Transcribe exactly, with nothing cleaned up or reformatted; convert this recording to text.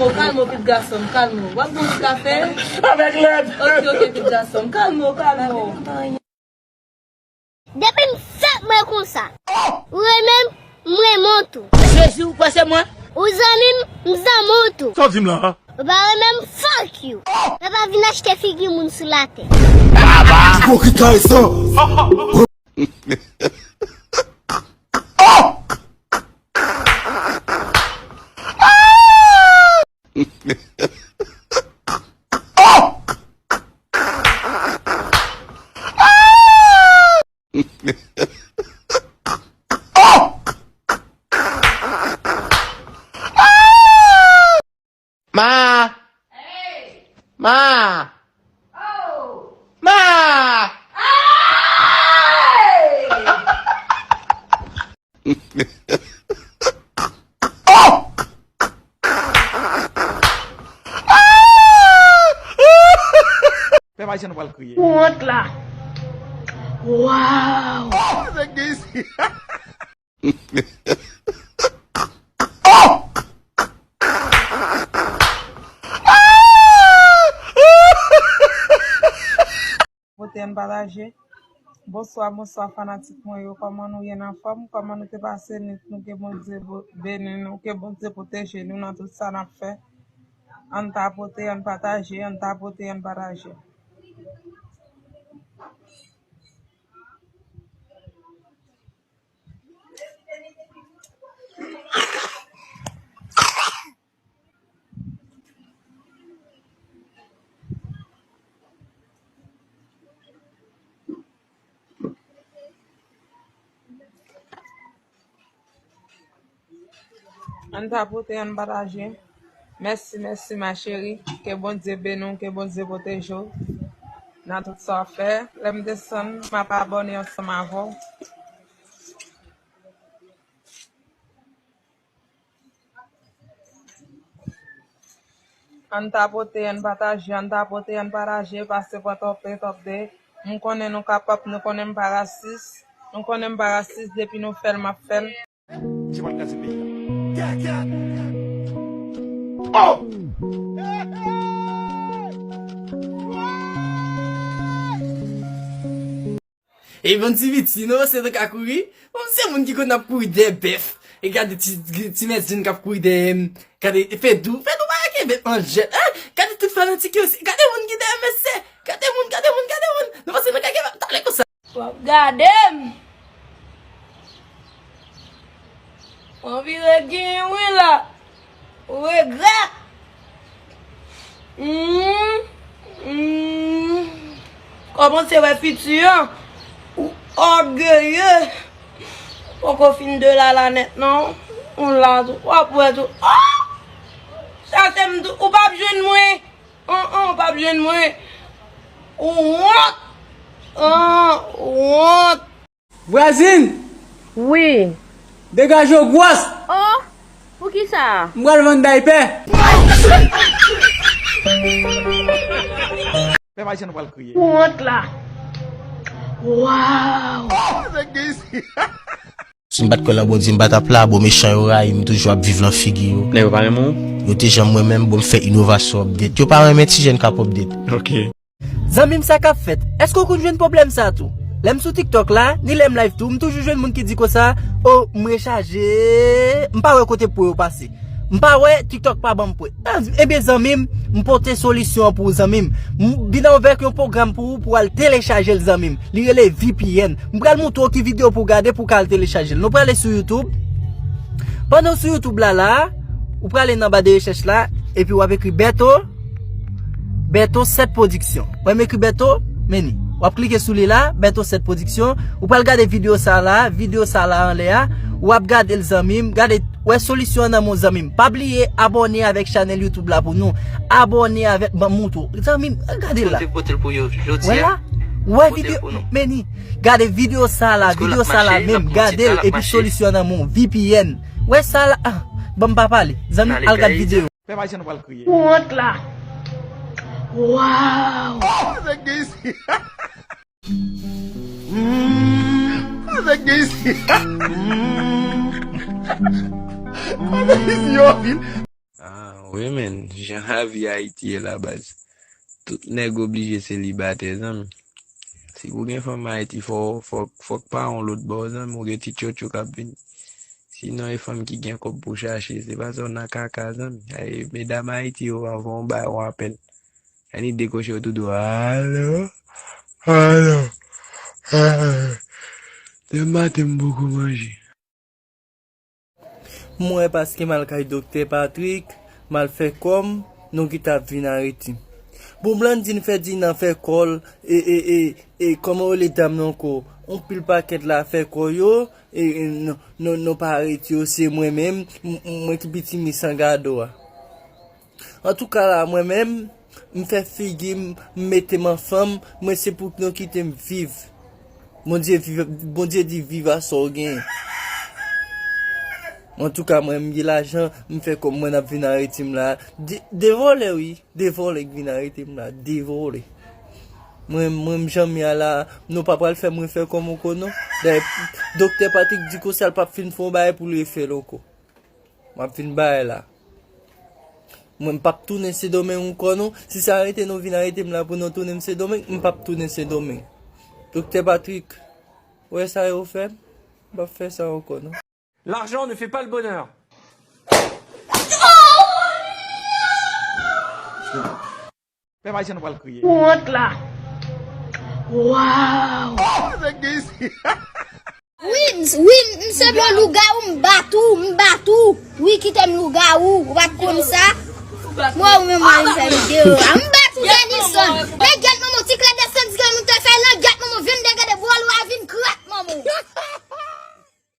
Kalme w, pitit gason m, kalme w. W ap bwè yon ti kafe? Avèk lèt. Ok, ok, pitit gason m, kalme w, kalme w. Depi m fèt mwen konsa. Ou renmen m, m renmen w tou. Jezi, ou panse mwen? Ou zanmi m, m zanmi w tou. Sa w di m la a? Ou pa renmen m, fuck you. Mwen pa vin achte figi moun sou latè. Ipokrit kare san. Ma! Ma! Ma! Pèp ayisyen nou pral kriye. Ou wont la. Waw! Nèg gen isi. Vote, ann pataje. Bonswa, bonswa fanatik mwen yo. Kòman nou ye, n anfòm? Kòman nou te pase nwit nou? Ke Bondye bo- beni nou, ke Bondye pwoteje nou nan tout sa n ap fè. Ann tapote, ann pataje, ann tapote, ann pataje. Ann tapote, ann pataje. Mèsi, mèsi, ma chérie. Ke Bondye beni w, ke Bondye pwoteje w nan tout sa w ap fè. Lè m desann, m ap abòne ansanm avè w. Ann tapote, ann pataje, ann tapote, ann pataje, pase pran top de, top de. M konnen nou kapab, nou konnen m pa rasis. Nou konnen m pa rasis, depi nou fè l, m ap fè l. Se pa l kraze peyi a. Oh! Epi yon ti piti, non, se te ka kouri. Bon, se moun ki konn ap kouri dèyè bèf. E gade ti, ti mèt Jin k ap kouri dèyè m. Gade Fedou. Fedou pa kenbe anjèt. Hein? Gade tout fanatik yo. Gade moun ki dèyè mesye. Gade moun, gade moun, gade moun. Nou panse nou ka kenbe talè konsa. W ap gade m. Mwen vire gin wi la. Ou regrèt. Hmm, hmm. Kòmanse wè fiti an. Ou ògeye. Poko fin de la la nèt non. Ou la tou. W ap wè tou. Oh! Chache m tou. Ou p ap jwenn mwen. An, an, ou p ap jwenn mwen. Ou wont. An, ou wont. Vwazin! Wi. Degaje w gwòs! Oh! Poukisa? M pral vann daypè. Pèp ayisyen nou pral kriye. Ou wont la. Waw! Nèg gen isi. Si m pa t kwè nan Bondye, m pa t ap la. Bon, mechan yo rayi m, toujou ap viv nan figi yo. Nèg yo pa renmen w? Yo te janm renmen m, bon, m fè inovasyon, update. Yo pa renmen ti jèn k ap update. Ok. Zanmi m, sa k ap fèt? Èske w konn jwenn pwoblèm sa tou? Lè m sou TikTok la, ni lè m live tou, m toujou jwenn moun ki di konsa, o, m rechaje, m pa wè kote pwen yo pase. M pa wè, TikTok pa ban m pwen. Ebyen, zanmi m, m pote solisyon an pou ou, zanmi m. M vin avèk yon pwogram pou ou, pou w al telechaje l, zanmi m. Li rele V P N. M pral montre w ki videyo pou w gade pou w ka al telechaje l. Nou prale sou YouTube. Pandan w sou YouTube la, la, ou prale nan ba de rechèch la, epi w ap ekri Bertho, Bertho sèt Production. Ou wè m ekri Bertho, men li. W ap klike sou li la, Bertho sèt Production. Ou pral gade videyo sa la, videyo sa la anlè a. W ap gade l, zanmi m. Gade, wè solisyon an nan men w, zanmi m. Pa bliye abòne avèk chanèl YouTube la pou nou. Abòne avèk, ban m montre w. Zanmi m, gade la. Wè la? Wè videyo, men ni. Gade videyo sa la, videyo sa la menm, gade l, epi solisyon nan men w, V P N. Wè sa la, ah, ban m pa pale. Zanmi m, al gade videyo. Pèp ayisyen nou pral kriye. Ou wont la. Waw! Nèg gen isi. Nèg gen isi. Nèg gen isi yo vin. Ah, wi, men, jan lavi Ayiti ye la, baz. Tout nèg oblije selibatè, zanmi. Si pou gen fanm Ayiti, fò, fò, fòk pa yon lòt bò, zanmi, ou gen ti tchotcho k ap vini. Sinon, e fanm ki gen kòb pou chache, se pa sa w nan kaka, zanmi. Ay, medam Ayiti yo, anvan w bay yon apèl. Ann dekoche yo tou dou. Alo? Alo? Ah. Demen maten, m poko manje. Mwen paske m al kay Doktè Patrick, m al fè kò m, nou ki t ap vin arete m. Bon, Blandine Ferdinand fè kò l, e, e, e, e, kòman yo rele dam nan ankò? On pil pakèt la fè kò yo, e, e, nou, nou, nou pa arete yo, se mwen menm, m, m, mwen ki pitimi san gado a. Antouka la, mwen menm, m fè figi m, m mete m anfòm, mwen se pou nou kite m viv. Bondye viv, Bondye di viv a sa w genyen. Antouka, mwen, m gen lajan, m fè kòb mwen ap vin arete m la. De, de vòlè, wi, de vòlè k vin arete m la, de vòlè. Mwen, mwen, m janm ya la, nou pa pral fè mwen fè kò m ankò non. Dayè, Doktè Patrick di konsa l p ap fin fè yon bagay pou l refè l ankò. M ap vin bay la. Mwen, m p ap tounen Sendomeng ankò non. Si sa rete nou vin arete m la pou nou tounen m Sendomeng, m p ap tounen Sendomeng. Doktè Patrick, ou wè sa yo fè m? M p ap fè sa ankò non. L'argent ne fait pas le bonheur. Pèp ayisyen nou pral kriye. Ou wont la. Waw. Wi, m, wi, m sanble lougawou, m bat ou, m bat ou. Wi, kite m lougawou, ou pa t konn sa. Mwen ou menm mwen fè videyo a. M bat ou, Denilson. Men gyèt manman, ti klè desann di ke nou te fè lan, gyèt manman, vin degade bwòl ou a vin krak manman.